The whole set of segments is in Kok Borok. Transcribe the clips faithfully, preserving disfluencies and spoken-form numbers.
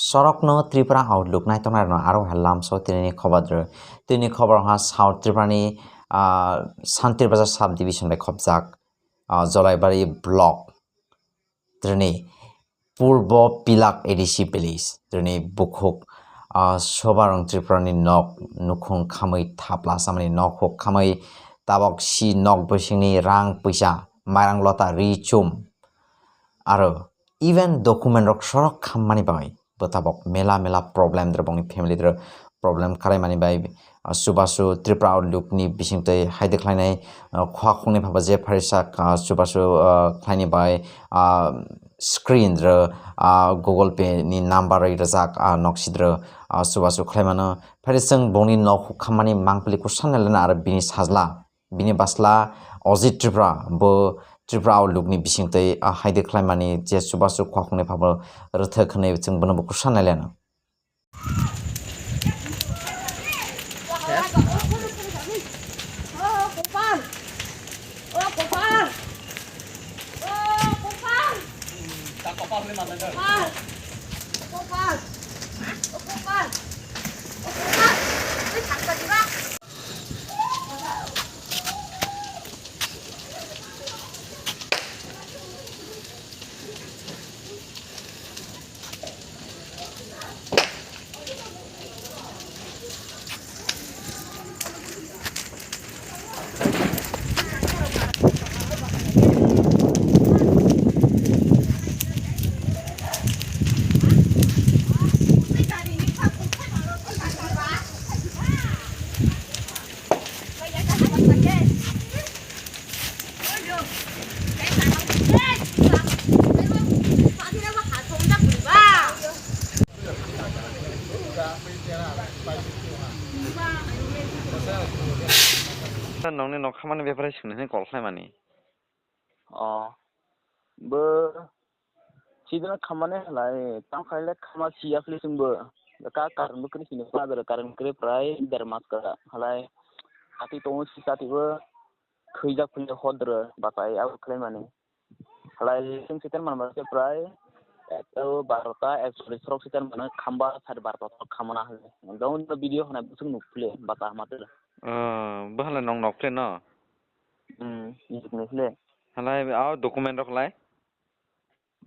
Sorokno Tripura Outlook naitongnai rokno aro hai lamso tinini khobor dro. Tinini khobor ha South Tripura ni, ah, Santir Bazar Sub Division bai khobjak, ah, Jolaibari Block. Tini Purbo Pilak A D C Village. Tini bukhuk, ah, Sobarong Tripura ni nok nukhung khamwi thapla samani nok huk khamwi tabok si nok bisingni rang puisa mairang lota ri chum. Aro even document rok sorok khammani bagwi bo tabok mela mela problem dro bongni family dro problem karaimani bai, ah, chubachu Tripura Outlook ni bisingtwi haide khlainai, ah, khua khungnwi phaba je pharisa, ah, chubachu, ah, khlaini bai, ah, screen dro, ah, Google Pay ni number rwi rwjak, ah, nok sidro, ah, chubachu khlaimano. Phari chwng bongni nok huk khammani mangpili kusa nailana aro bini sajla. Bini basla Ojit Tripura, bo Tripura Outlook ni bisingtwi, ah, haide khlaimani je chubachu khua khungnwi phabo rwthwk hwnwi chwng bono bo kusa nailano. Nongni nok khamani bepare swngna hwnwi call khlaimani. O, bo sidina khamani halai, tamo khaile khama siya phili chwngbo. Ka current bo kwrwi sini, phajaro current kwrwi prai der mas ka halai. Hati tongo sisa tibo thwijak phili hodro batai abo khlaimani. Halai chwng sitan manba se prai ekta barota ekchollish rok sitan mano khamba sari barota rok khamana halai. Jong video hwnai bwswk nuk phili bata hama tela. O, bo halai nong nok phili no? Hmm, nuk phili. Halai o document rok lai?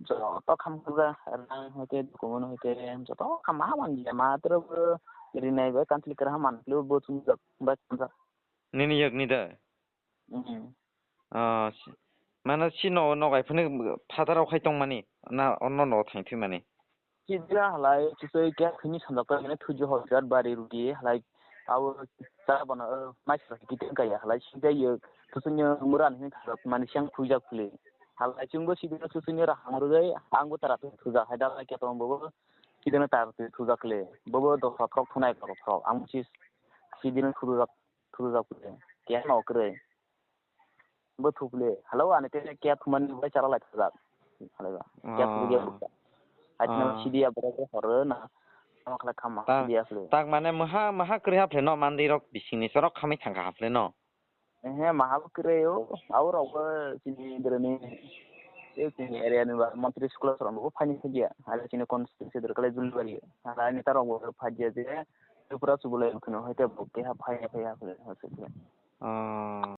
Joto kham khulga, rang hoite, document hoite, joto kham ha man ya, ma tro bo rinai bai council kra ha man klo bo chung jak bai chung jak. Nini yak ni da? Hmm. Ah, si-, mano si no, no gai phani phataro khai tong mani, na onno no thang thwi mani. Chidra halai, chisoi kya khini sanjak ta mane thujo ho birat bari rugi halai, abo chara bana, eh, mai sa kitin kaya halai, sida ye, thusunyo muran hin kharok mani siang khujak phuli. Halai chungbo sidina thusunyo rahang rugai, angbo tara thujak hai dalai kya tong bobo, sidina tar thujak le, bobo dosra throk thunai throk throk, ang chis sidina thujak, thujak phuli, kya no kre. Bo thupli, hello, ani te kya thumani bai chara lai thajak. Halai ba. Kya thupli ya Oh. Buka. Ai tino Oh. Sidi ya borok horo na. Tamo khala khama Tak, sidi ya phli. Tak mane maha, maha kwrwi haphle no, mandi rok bisingni chorok khamwi thangkha haphle no. Ehe, maha bo kwrwi o, abo rok bo sini droni, e sini area ni ba, montri school rok bo phani phai dia. Ai sini constituency dor kale Julbari. Ai ni tarok bo phai dia je, Tripura subulai khno hoite bo keha phai phai haphle, haphle. Oh.